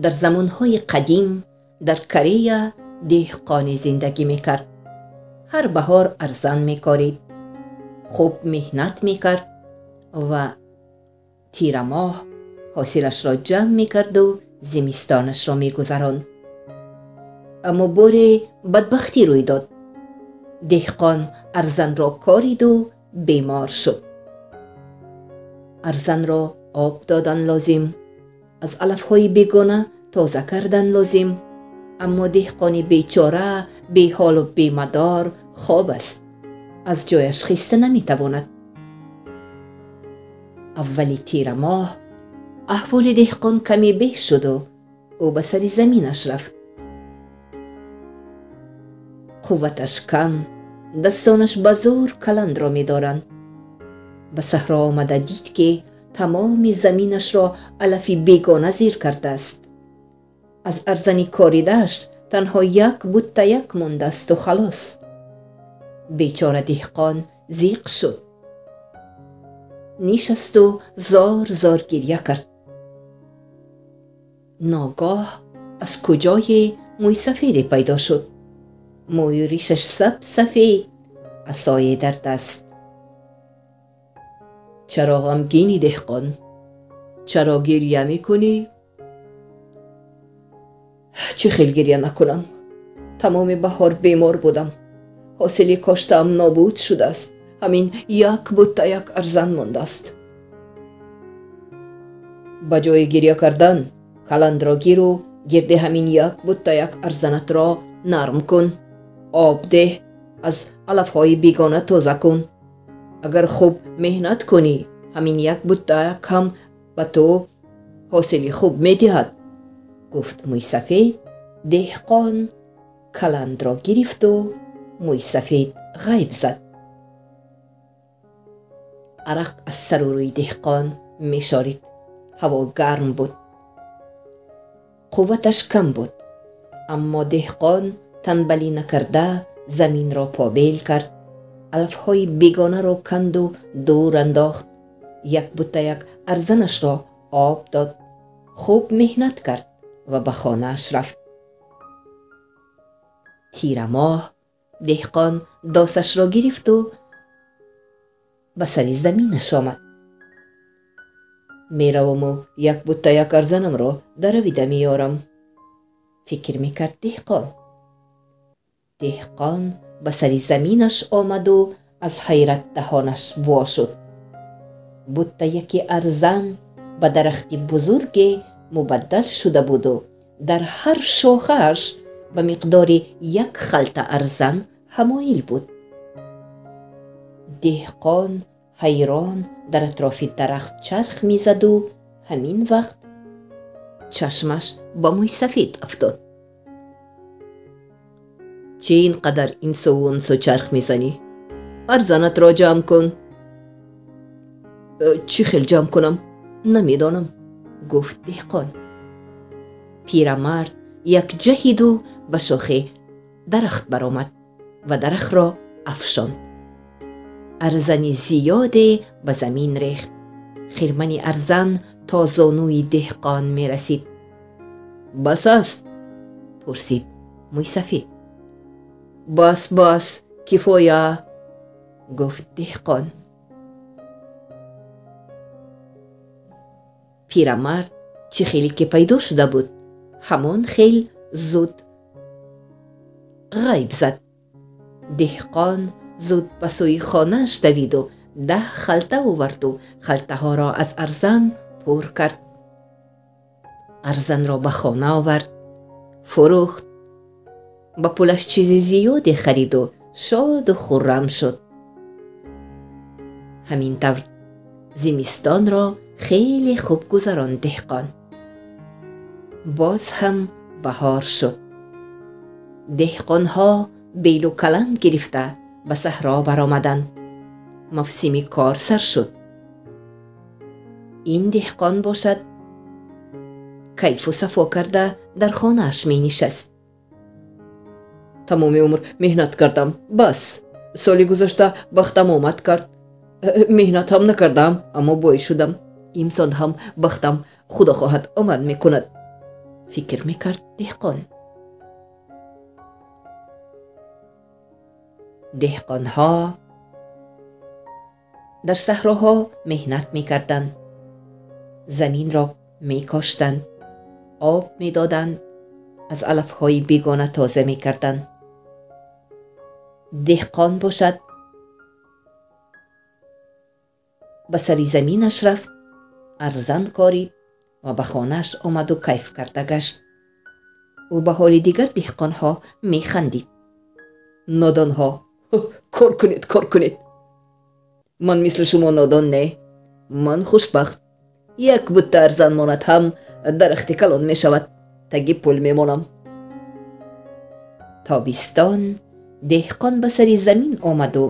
Дар замонҳои қадим дар Корея деҳқоне зиндагӣ мекард. Ҳар баҳор арзан мекорид, хуб меҳнат мекард ва тирамоҳ ҳосилашро ҷамъ мекарду зимистонашро мегузаронд. Аммо боре бадбахтӣ рӯй дод. Деҳқон арзанро кориду бемор шуд. Арзанро об додан лозим, аз алафҳои бегона тоза кардан лозим, аммо деҳқони бечора беҳолу бемадор хоб аст, аз ҷояш хиста наметавонад. Аввали тирамоҳ аҳволи деҳқон каме беҳ шуду ӯ ба сари заминаш рафт. Қувваташ кам, дастонаш ба зӯр каландро медоранд. Ба саҳро омада дид, ки тамоми заминашро алафи бегона зир кардааст. Аз арзани коридааш танҳо як буттаяк мондаасту халос. Бечора деҳқон зиқ шуд. Нишасту зор зор гирья кард. Ногоҳ аз куҷое мӯйсафеде пайдо шуд. Мӯю ришаш саб сафед, асое дар даст. Чаро ғамгинӣ, деҳқон? Чаро гирья мекунӣ? Чӣ хел гирья накунам? Тамоми баҳор бемор будам. Ҳосили коштаам нобуд шудааст. Ҳамин як буттаяк арзан мондааст. Ба ҷои гирья кардан каландро гиру гирди ҳамин як буттаяк арзанатро нарм кун, об деҳ, аз алафҳои бегона тоза кун. Агар хуб меҳнат кунӣ, ҳамин як буттаяк ҳам ба ту ҳосили хуб медиҳад, гуфт мӯйсафед. Деҳқон каландро гирифту мӯйсафед ғайб зад. Арақ аз сару рӯи деҳқон мешорид. Ҳаво гарм буд, қувваташ кам буд, аммо деҳқон танбалӣ накарда заминро побел кард, алафҳои бегонаро канду дур андохт, як буттаяк арзанашро об дод, хуб меҳнат кард ва ба хонааш рафт. Тирамоҳ деҳқон досашро гирифту ба сари заминаш омад. Мераваму як буттаяк арзанамро даравида меёрам, фикр мекард деҳқон. Деҳқон ба сари заминаш омаду аз ҳайрат даҳонаш во шуд. Буттаяки арзан ба дарахти бузурге мубаддал шуда буду дар ҳар шохааш ба миқдори як халта арзан ҳамоил буд. Деҳқон ҳайрон дар атрофи дарахт чарх мезаду ҳамин вақт чашмаш ба мӯйсафед афтод. Чӣ ин қадар инсуву унсу чарх мезанӣ? Арзанатро ҷамъ кун. Чӣ хел ҷамъ кунам? Намедонам, гуфт деҳқон. Пирамард якҷаҳиду ба шохи дарахт баромад ва дарахтро афшонд. Арзани зиёде ба замин рехт. Хирмани арзан то зонуи деҳқон мерасид. Бас аст? пурсид мӯйсафед. Бас, бас, кифоя, гуфт деҳқон. Пирамард чӣ хеле ки пайдо шуда буд, ҳамон хел зуд ғайб зад. Деҳқон зуд ба сӯи хонааш давиду 10 халта оварду халтаҳоро аз арзан пур кард. Арзанро ба хона овард, фурӯхт, ба пулаш чизи зиёде хариду шоду хуррам шуд. Ҳамин тавр зимистонро хеле хуб гузаронд деҳқон. Боз ҳам баҳор шуд. Деҳқонҳо белу каланд гирифта ба саҳро баромаданд. Мавсими кор сар шуд. Ин деҳқон бошад кайфу сафо карда дар хонааш менишаст. Тамоми умр меҳнат кардам, бас. Соли гузашта бахтам омад кард. Меҳнат ҳам накардам, аммо бой шудам. Имсол ҳам бахтам худо хоҳад омад мекунад. Фикр мекард деҳқон. Деҳқонҳо дар саҳроҳо меҳнат мекарданд, заминро мекоштанд, об медоданд, аз алафҳои бегона тоза мекарданд. Деҳқон бошад ба сари заминаш рафт, арзан корид ва ба хонааш омаду кайф карда гашт. Ӯ ба ҳоли дигар деҳқонҳо механдид. Нодонҳо, кор кунед, кор кунед. Ман мисли шумо нодон не, ман хушбахт. Як бутта арзан монад ҳам дарахти калон мешавад, таги пул мемонам. Тобистон деҳқон ба сари замин омаду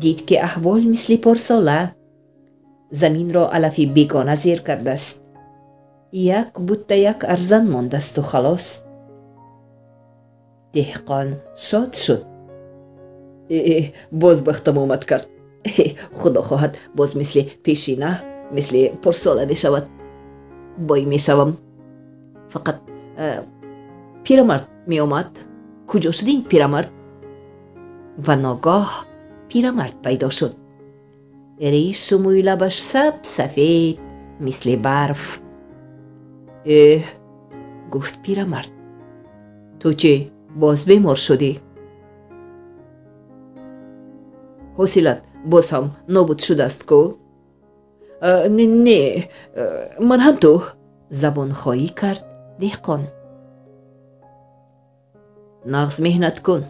дид, ки аҳвол мисли порсола. Заминро алафи бегона зер кардааст. Як бутта як арзан мондасту халос. Деҳқон шод шуд. Боз бахтам омад кард. Худо хоҳад, боз мисли пешина, мисли порсола мешавад. Бой мешавам. Фақат пирамард меомад. Куҷо шуд ин пирамард? Ва ногоҳ пирамард пайдо шуд. Решу мӯи лабаш саб сафед, мисли барф. Эҳ, гуфт пирамард, ту чӣ, боз бемор шудӣ? Ҳосилат боз ҳам нобуд шудааст ку? Не, ман ҳам ту, забонхоҳӣ кард деҳқон. Нағз меҳнат кун,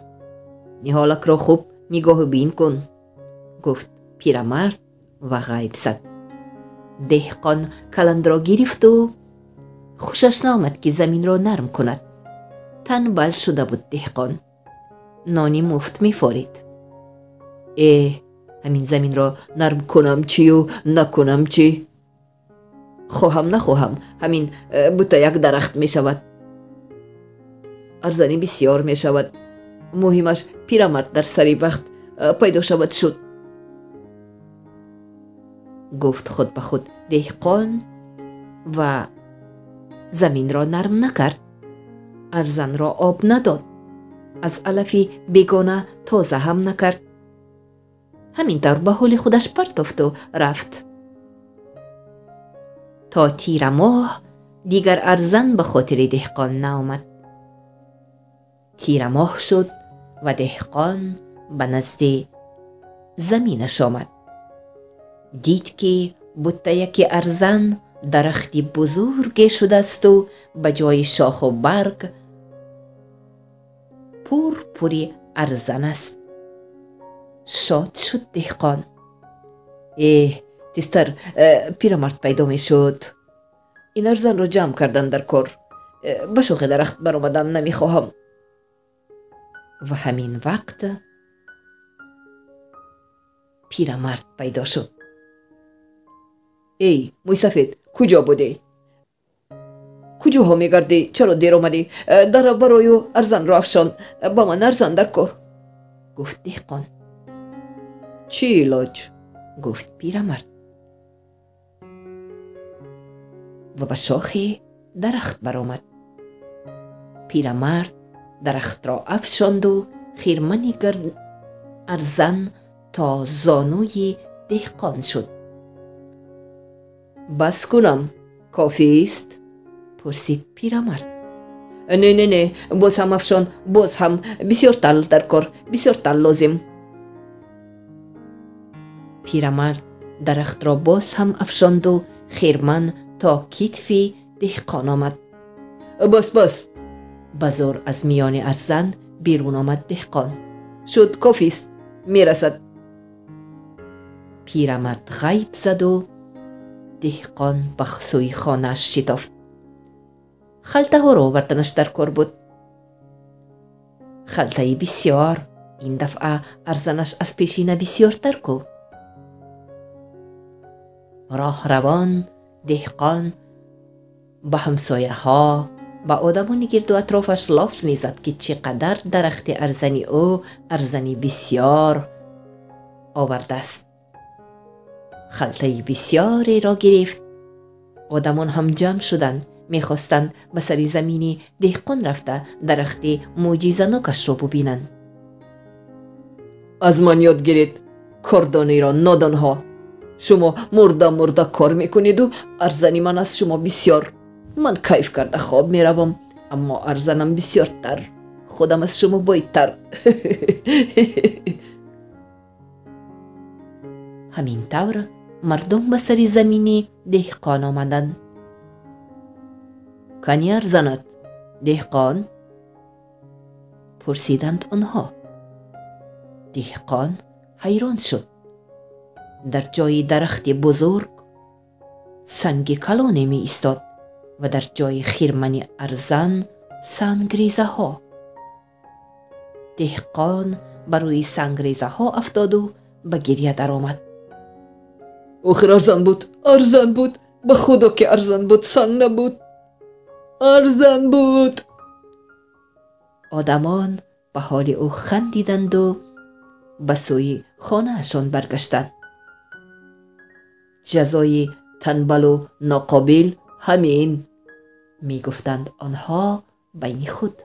ниҳолакро хуб нигоҳу бин кун, гуфт пирамард ва ғайб зад. Деҳқон каландро гирифту хушаш наомад, ки заминро нарм кунад. Танбал шуда буд деҳқон. Нони муфт мефорид. Э, ҳамин заминро нарм кунам чию накунам чӣ? Хоҳам нахоҳам, ҳамин бутта як дарахт мешавад. Арзанӣ бисьёр мешавад. Муҳимаш пирамард дар сари вақт пайдо шавад шуд. Гуфт худ ба худ деҳқон ва заминро нарм накард, арзанро об надод, аз алафи бегона тоза ҳам накард. Ҳамин тавр ба ҳоли худаш партофту рафт. То тирамоҳ дигар арзан ба хотири деҳқон наомад. Тирамоҳ шуд ва деҳқон ба назди заминаш омад. Дид, ки буттаяки арзан дарахти бузурге шудаасту ба ҷои шоху барг пурпури арзан аст. Шод шуд деҳқон. Эҳ, тезтар пирамард пайдо мешуд. Ин арзанро ҷамъ кардан дар кор. Ба шохи дарахт баромадан намехоҳам. Ва ҳамин вақт пирамард пайдо шуд. Эй, мӯйсафед, куҷо будӣ? Куҷоҳо мегардӣ? Чаро дер омадӣ? Дара барою арзанро афшон. Ба ман арзан дар кор, гуфт деҳқон. Чӣ илоҷ? Гуфт пирамард ва ба шохи дарахт баромад. Пирамард дарахтро афшонду хирмани арзан то зонуи деҳқон шуд. Бас кунам, кофист? Пурсид пирамард. Не, не, не, боз ҳам афшон, боз ҳам бисёртар дар кор, бисёртар лозим. Пирамард дарахтро боз ҳам афшонду хирман то китфи деҳқон омад. Бас, бас! Ба зӯр аз миёни арзан берун омад деҳқон. Шуд, кофист, мерасад. Пирамард ғайб заду деҳқон ба сӯи хонааш шитофт. Халтаҳоро оварданаш дар кор буд. Халтаи бисьёр, ин дафъа арзанаш аз пешина бисьёртар ку. Роҳравон деҳқон ба ҳамсояҳо, ба одамони гирду атрофаш лоф мезад, ки чӣ қадар дарахти арзани ӯ арзани бисьёр овардааст. Халтаи бисьёреро гирифт. Одамон ҳам ҷамъ шуданд, Мехостанд ба сари замини деҳқон рафта дарахти мӯъҷизанокашро бубинанд. Аз ман ёд гиред, кордониро, нодонҳо. Шумо мурда мурда кор мекунеду арзани ман аз шумо бисёр. Ман кайф карда хоб меравам, аммо арзанам бисёртар. Худам аз шумо бойтар. Ҳамин тавр мардум ба сари замини деҳқон омаданд. Кани арзанат, деҳқон? Пурсиданд онҳо. Деҳқон ҳайрон шуд. Дар ҷои дарахти бузург санги калоне меистод ва дар ҷои хирмани арзан сангрезаҳо. Деҳқон ба рӯи сангрезаҳо афтоду ба гирья даромад. Охир арзан буд, арзан буд, ба худо ки арзан буд, санг набуд. Арзан буд. Одамон ба ҳоли ӯ хандиданду ба сӯи хонаашон баргаштанд. Ҷазои танбалу ноқобил ҳамин, мегуфтанд онҳо байни худ.